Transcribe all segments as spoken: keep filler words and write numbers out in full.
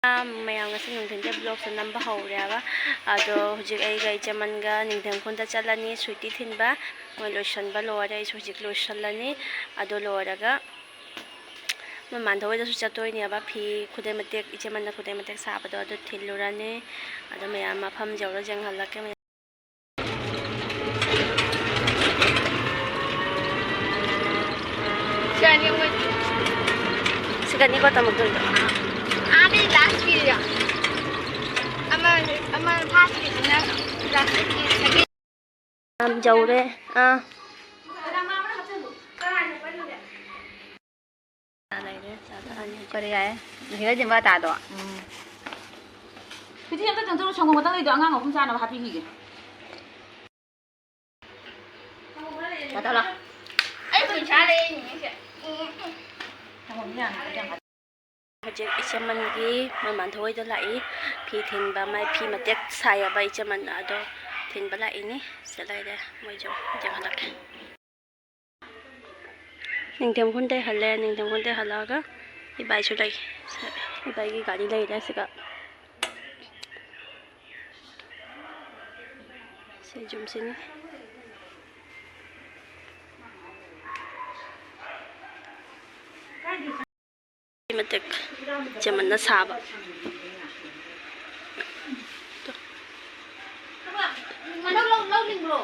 ꯃꯌꯥꯝ ꯉꯁꯤ ꯅꯨꯡꯊꯤꯟꯗ vlogꯁꯦ ꯅꯝꯕ ꯍꯧꯔꯦꯕ꯫ ꯑꯗꯣ ꯍꯧꯖꯤꯛ ꯑꯩꯒ ꯏꯆꯦꯃꯟꯒ ꯅꯤꯡꯊꯦꯝ ꯈꯨꯟꯗ ꯆꯠꯂꯅꯤ꯫ ꯁ꯭ꯋꯤꯇꯤ ꯊꯤꯟꯕ ꯃꯣꯏ ꯂꯣꯏꯁꯟꯕ ꯂꯣꯏꯔꯦ꯫ ꯑꯩꯁꯨ ꯍꯧꯖꯤꯛ ꯂꯣꯏꯁꯜꯂꯅꯤ꯫ ꯑꯗꯨ ꯂꯣꯏꯔꯒ ꯃꯣꯏ ꯃꯥꯟꯙꯧ ꯍꯣꯏꯗꯁꯨ ꯆꯠꯇꯣꯏꯅꯦꯕ꯫ ꯐꯤ ꯈꯨꯗꯩ ꯃꯇꯦꯛ, ꯏꯆꯦꯃꯟꯅ ꯈꯨꯗꯩ ꯃꯇꯦꯛ ꯁꯥꯕꯗꯣ ꯑꯗꯨ ꯊꯤꯜꯂꯨꯔꯅꯤ꯫ ꯑꯗꯣ ꯃꯌꯥꯝ ꯃꯐꯝ ꯌꯧꯔ ꯌꯦꯡꯍꯜꯂꯛꯀꯦ꯫ ꯁꯤꯒꯅꯤꯀꯣ ꯇꯝꯃꯛꯇꯣꯏꯗꯣ꯫ ꯑꯥꯗꯤ last ꯀꯤꯗꯣ꯫ ꯑꯃ, ꯑꯃ first ꯀꯤꯗꯨꯅ last ꯀꯤ, second꯫ ꯌꯥꯝ ꯌꯧꯔꯦ꯫ ꯑꯥ꯫ ꯂꯩꯔꯦ, ꯆꯥ ꯊꯛꯑꯅꯤ ꯍꯧꯖꯤꯛ꯫ ꯀꯔꯤ ꯍꯥꯏ? ꯅꯨꯡꯁꯤꯠ ꯂꯩꯇꯦ ꯕꯥꯇꯥꯗꯣ꯫ ꯎꯝ꯫ ꯐꯤꯇꯤ ꯑꯝꯇ ꯆꯪꯊꯣꯛꯎ, ꯁꯪꯒꯣꯝ ꯈꯛꯇꯪ ꯂꯩꯗꯣ, ꯑꯉꯥꯡ ꯑꯍꯨꯝ ꯆꯥꯅꯕ ꯍꯥꯞꯄꯤꯈꯤꯒꯦ꯫ ꯆꯥ ꯊꯛꯑꯣ ꯂꯥꯎ꯫ ꯑꯩ ꯄꯩꯁꯥ ꯂꯩꯔꯤꯅꯦ ꯁꯦ꯫ ꯁꯪꯒꯣꯝꯗꯤ ꯌꯥꯝ ꯍꯧꯖꯤꯛ ꯏꯆꯦꯃꯟꯒꯤ ꯃꯣꯏ ꯃꯥꯟꯙꯧ ꯍꯣꯏꯗ ꯂꯥꯛꯏ꯫ ꯐꯤ ꯊꯤꯟꯕ, ꯃꯥꯏ ꯐꯤ ꯃꯇꯦꯛ ꯁꯥꯏꯌꯦꯕ ꯏꯆꯦꯃꯟꯅ, ꯑꯗꯣ ꯊꯤꯟꯕ ꯂꯥꯛꯏꯅꯤ꯫ ꯁꯤꯗ ꯂꯩꯔꯦ, ꯃꯣꯏꯁꯨ ꯌꯦꯡꯍꯜꯂꯛꯀꯦ꯫ ꯅꯤꯡꯊꯦꯝ ꯈꯨꯟꯗꯩ ꯍꯜꯂꯦ, ꯅꯤꯡꯊꯦꯝ ꯈꯨꯟꯗꯩ ꯍꯜꯂꯛꯑꯒ ꯏꯕꯥꯏꯁꯨ ꯂꯩ꯫ ꯏꯕꯥꯏꯒꯤ ꯒꯥꯔꯤ ꯂꯩꯔꯦ ꯁꯤꯗ꯫ ꯁꯤ ꯌꯨꯝꯁꯤꯅꯤ꯫ ꯃꯇꯦꯛ ꯏꯆꯦꯃꯟꯅ ꯁꯥꯕ꯫ ꯃꯅꯧ ꯂꯧ-, ꯂꯧꯅꯤꯡꯕ꯭ꯔꯣ?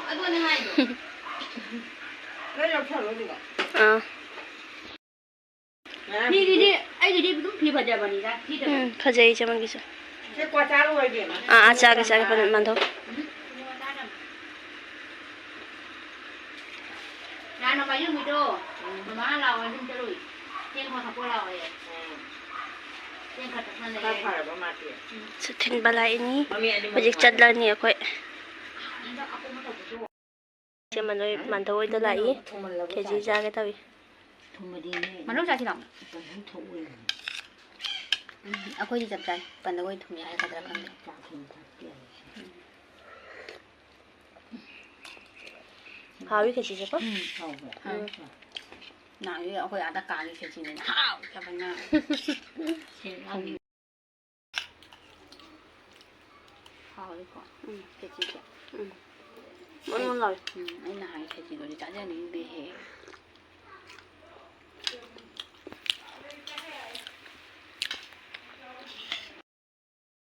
ꯑꯗꯨꯅꯦ ꯍꯥꯏꯗꯣ꯫ ꯂꯣꯏ ꯂꯧꯊꯔꯣ ꯑꯗꯨꯒ꯫ ꯑꯥ꯫ ꯐꯤꯒꯤꯗꯤ ꯑꯩꯒꯤꯗꯤ ꯑꯗꯨꯝ ꯐꯤ ꯐꯖꯕꯅꯤꯗ, ꯊꯤꯗꯕꯅꯤ꯫ ꯎꯝ, ꯐꯖꯩ ꯏꯆꯦꯃꯟꯒꯤꯁꯨ꯫ ꯁꯦ ꯀ꯭ꯋꯥ ꯆꯥꯔꯨꯔꯣ ꯏꯕꯦꯝꯃ꯫ ꯑꯥ, ꯑꯥ, ꯆꯥꯒꯦ, ꯆꯥꯒꯦ, ꯃꯥꯟꯙꯧ꯫ ꯎꯝ꯫ ꯅꯍꯥꯟ ꯅꯣꯡꯃꯥꯏꯖꯤꯡ ꯅꯨꯃꯤꯠꯇꯣ, ꯃꯃꯥ ꯂꯥꯛꯑꯣ, ꯌꯨꯝ ꯆꯠꯂꯨꯏ꯫ ꯆꯦꯡ ꯈꯔ ꯈꯞꯄꯣ ꯂꯥꯛꯑꯣꯌꯦ꯫ ꯆꯦꯡ ꯈꯔ ꯇꯞꯅ ꯈꯔ ꯂꯩꯔꯦ꯫ ꯐꯔꯕ ꯃꯥꯗꯤ? ꯁꯤ ꯊꯤꯟꯕ ꯂꯥꯛꯏꯅꯤ꯫ ꯃꯃꯤ ꯑꯅꯤꯃꯛ ꯍꯧꯖꯤꯛ ꯐꯔꯦ꯫ ꯆꯠꯂꯅꯤ ꯑꯩꯈꯣꯏ꯫ ꯍꯟꯗꯛ ꯑꯀꯣꯝꯕ ꯇꯧꯕꯗꯣ꯫ ꯏꯆꯦꯃꯟ ꯍꯣꯏ ꯃꯥꯟꯙꯧ ꯍꯣꯏꯗ ꯂꯥꯛꯏ꯫ ꯊꯨꯝꯍꯜꯂꯕ ꯀꯦ ꯖꯤ ꯆꯥꯁꯦ꯫ ꯆꯥꯒꯦ ꯇꯧꯏ꯫ ꯊꯨꯝꯕꯗꯤꯅꯦ꯫ ꯃꯅꯨꯡ ꯆꯥꯁꯤ ꯂꯥꯎ꯫ ꯀꯩꯅꯣ ꯊꯣꯛꯑꯣꯏ꯫ ꯎꯝ, ꯑꯩꯈꯣꯏꯗꯤ ꯆꯞ ꯆꯥꯏ꯫ ꯄꯟꯗꯧ ꯍꯣꯏ ꯊꯨꯝ ꯌꯥꯛꯑꯦ ꯍꯥꯏꯒꯗ꯭ꯔꯥ ꯈꯪꯗꯦ꯫ ꯆꯥꯛ ꯊꯨꯝ ꯊꯛꯇꯦ ꯍꯥꯏꯕꯁꯦ꯫ ꯎꯝ꯫ ꯍꯥꯎꯏ ꯈꯦꯆꯤꯁꯦꯀꯣ? ꯎꯝ, ꯍꯥꯎꯕ꯭ꯔꯥ? ꯎꯝ꯫ ꯅꯍꯥꯟꯒꯤ ꯑꯩꯈꯣꯏ ꯑꯥꯗ ꯀꯥꯒꯤ ꯈꯦꯆꯤꯅꯦ ꯍꯥꯎꯈ꯭ꯔꯕꯅ꯫ ꯍꯥꯎꯋꯤꯀꯣ꯫ ꯎꯝ, ꯈꯦꯆꯤꯁꯦ꯫ ꯎꯝ꯫ ꯃꯣꯟ ꯃꯣꯟ ꯂꯥꯎꯋꯦ꯫ ꯎꯝ, ꯑꯩ ꯅꯍꯥꯟꯒꯤ ꯈꯦꯆꯤꯗꯨꯗꯤ ꯆꯥꯖꯅꯤꯡꯗꯦꯍꯦ꯫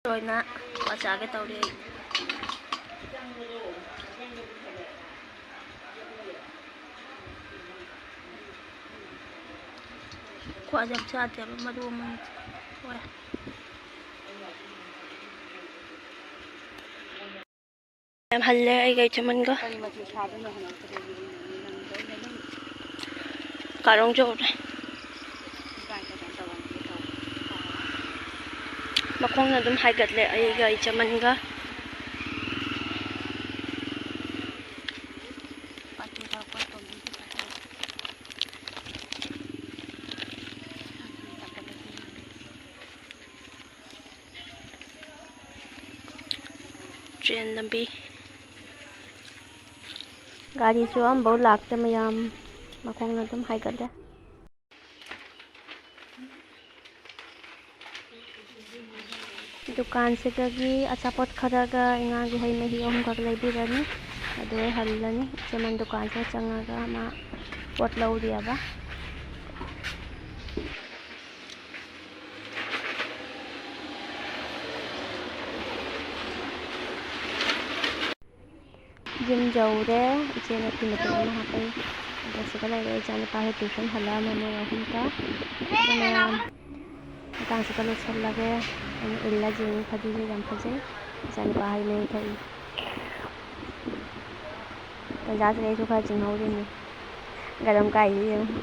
ꯂꯣꯏꯅ ꯋꯥ ꯆꯥꯒꯦ ꯇꯧꯔꯤ ꯑꯩ꯫ ꯈ꯭ꯋꯥꯏ ꯌꯥꯝ ꯆꯥꯗꯦꯕ ꯃꯔꯨ ꯑꯃꯅꯤ꯫ ꯍꯣꯏ꯫ ꯌꯥꯝ ꯍꯜꯂꯦ ꯑꯩꯒ ꯏꯆꯦꯃꯟꯒ꯫ ꯀꯔꯤ ꯃꯊꯦꯜ ꯁꯥꯗꯣꯏꯅꯣ ꯍꯪꯉꯛꯄꯗꯒꯤ ꯑꯩꯅ ꯅꯪꯗꯣ ꯑꯩꯅ ꯑꯗꯨꯝ ꯀꯥꯔꯣꯡ ꯌꯧꯔꯦ꯫ ꯏꯕꯥꯅꯤ ꯀꯩꯅꯣ ꯇꯧꯔꯝꯒꯦ ꯇꯧꯕ꯫ ꯃꯈꯣꯡꯅ ꯑꯗꯨꯝ ꯍꯥꯏꯒꯠꯂꯦ ꯑꯩꯒ ꯏꯆꯦꯃꯟꯒ꯫ ꯄꯥꯟꯊꯣꯏ ꯊꯥꯔꯛꯄ ꯇꯧꯅꯤꯡꯗꯦ꯫ ꯇ꯭ꯔꯦꯟ ꯂꯝꯕꯤ꯫ ꯒꯥꯔꯤꯁꯨ ꯑꯝꯐꯥꯎ ꯂꯥꯛꯇꯦ ꯃꯌꯥꯝ꯫ ꯃꯈꯣꯡꯅ ꯑꯗꯨꯝ ꯍꯥꯏꯒꯠꯂꯦ꯫ ꯗꯨꯀꯥꯟꯁꯤꯗꯒꯤ ꯑꯆꯥꯄꯣꯠ ꯈꯔꯒ ꯏꯉꯥꯒꯤ ꯍꯩ ꯃꯍꯤ ꯑꯍꯨꯝꯈꯛ ꯂꯩꯕꯤꯔꯅꯤ꯫ ꯑꯗꯨꯒ ꯍꯜꯂꯅꯤ꯫ ꯏꯆꯦꯃꯟ ꯗꯨꯀꯥꯟꯁꯤꯗ ꯆꯪꯉꯒ ꯃꯥ ꯄꯣꯠ ꯂꯧꯔꯤꯑꯕ꯫ ꯌꯨꯝ ꯌꯧꯔꯦ꯫ ꯏꯆꯦꯅ ꯐꯤ ꯃꯇꯦꯛ ꯑꯃ ꯍꯥꯞꯄꯛꯏ꯫ ꯑꯗꯨꯒ ꯁꯤꯗ ꯂꯩꯔꯦ꯫ ꯏꯆꯥꯅꯨꯄꯥ ꯍꯣꯏ tuition ꯍꯜꯂꯛꯑꯝꯃꯦ ꯃꯣꯏ ꯑꯍꯨꯝꯇ꯫ ꯑꯗꯨ ꯃꯌꯥꯝ ꯃꯇꯥꯡꯁꯤꯗ ꯂꯣꯏꯁꯤꯜꯂꯒꯦ꯫ ꯑꯩꯅ ꯏꯜꯂ ꯌꯦꯡꯉꯤ꯫ ꯐꯗꯤꯁꯦ ꯌꯥꯝ ꯐꯖꯩ꯫ ꯏꯆꯥꯅꯨꯄꯥ ꯍꯩ ꯃꯍꯤ ꯊꯛꯏ꯫ ꯇꯟꯖꯥꯁꯤꯗ ꯑꯩꯁꯨ ꯈꯔ ꯆꯤꯡꯍꯧꯔꯤꯅꯤ꯫ ꯒꯔꯝ ꯀꯥꯏꯁꯤ ꯌꯦꯡꯉꯨ꯫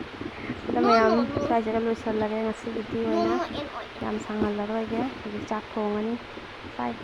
ꯑꯗꯣ ꯃꯌꯥꯝ ꯁ꯭ꯋꯥꯏꯁꯤꯗ ꯂꯣꯏꯁꯤꯜꯂꯒꯦ ꯉꯁꯤꯒꯤꯗꯤ ꯑꯣꯏꯅ꯫ ꯌꯥꯝ ꯁꯥꯡꯍꯜꯂꯔꯣꯏꯒꯦ꯫ ꯍꯧꯖꯤꯛ ꯆꯥꯛ ꯊꯣꯡꯉꯅꯤ꯫ Bye꯫